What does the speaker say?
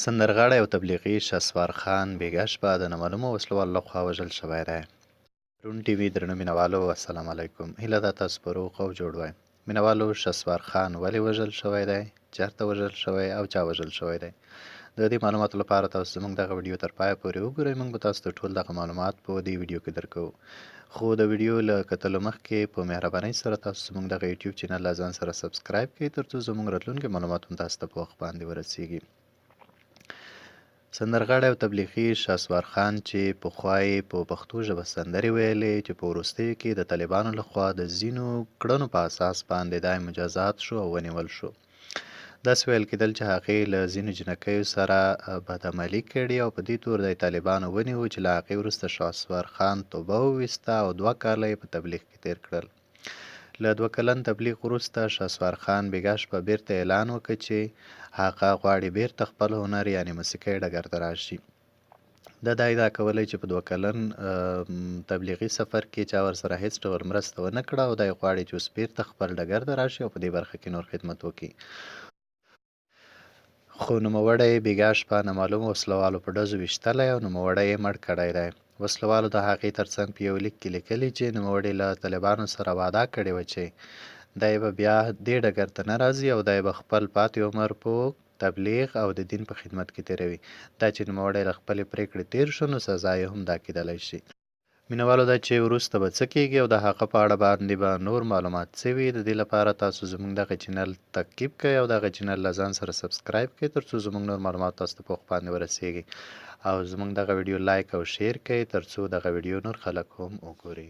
سندرغاړی او تبلیغي شهسوار خان بېګا شپه د نامعلومو وسلوالو لخوا وژل شوی دی. روڼ ټي وي درنو مینوالو السلام علیکم، هیله ده تاسو په روغ او جوړ وای. مینوالو، شهسوار خان ولې وژل شوی دی، چېرته وژل شوی او چا وژل شوی دی؟ د دې معلوماتو لپاره تاسو زموږ دغه ویډیو تر پایه پورې وګورئ. موږ به تاسو ته ټول دغه معلومات په دې ویډیو کې درکوو، خو د ویډیو له کتلو مخکې په مهربانۍ سره تاسو زموږ دغه یوټیوب چینل له ځان سره subscribe کړئ، ترڅو زموږ راتلونکي معلومات هم تاسو ته په وخت باندې ورسیږي. سندرغاړی او تبلیغي شهسوار خان چې پخوا یې په پښتو ژبه سندرې ویلې، چې په وروستیو کې د طالبانو لخوا د ځینو کړنو په اساس باندې دا مجازات شو او ونیول شو. داسې ویل کېدل چې هغې له ځینو جینکیو سره بدعملي کړې او په دې تور دی طالبانو ونیو، چې له هغې وروسته شهسوار خان توبه وویسته او 2 کاله یې په تبلیغ کې تېر کړل. له 2 کلن تبلیغ وروسته شهسوار خان بېګا شپه بیرته اعلان وکړ چې هغه غواړي بیرته خپل هنر یعنې موسیقۍ ډګر ته راشي. ده دا ادعا کولی چې په 2 کلن تبلیغي سفر کې چا ورسره هیڅ ډول مرسته ونه کړه او دی غواړي چې اوس بیرته خپل ډګر ته راشي او په دې برخه کې نور خدمت وکړي. خو نوموړی بېګا شپه نامعلومو وسلوالو په ډزو ویشتلی او نوموړی یې مړ کړی دی. وسلوالو د هغې ترڅنګ په یو لیک کې لیکلي چې نوموړي له طالبانو سره وعده کړې وه چې دی به بیا دې ډګر ته نه راځي او دی به خپل پاتې عمر په تبلیغ او د دین په خدمت کې تېروي. دا چې نوموړی له خپلې پرېکړې تېر شو، نو سزا یې هم دا کېدلی شي. مینوالو، دا چې وروسته به څه کېږي او د هغه په اړه باندې به نور معلومات څه وي، د دې لپاره تاسو زموږ دغه چینل تعقیب کړئ او دغه چینل له ځان سره subscribe کړئ، ترڅو زموږ نور معلومات تاسو ته په وخت باندې ورسیږي، او زموږ دغه ویډیو like او share کړئ، ترڅو دغه ویډیو نور خلک هم وګوري.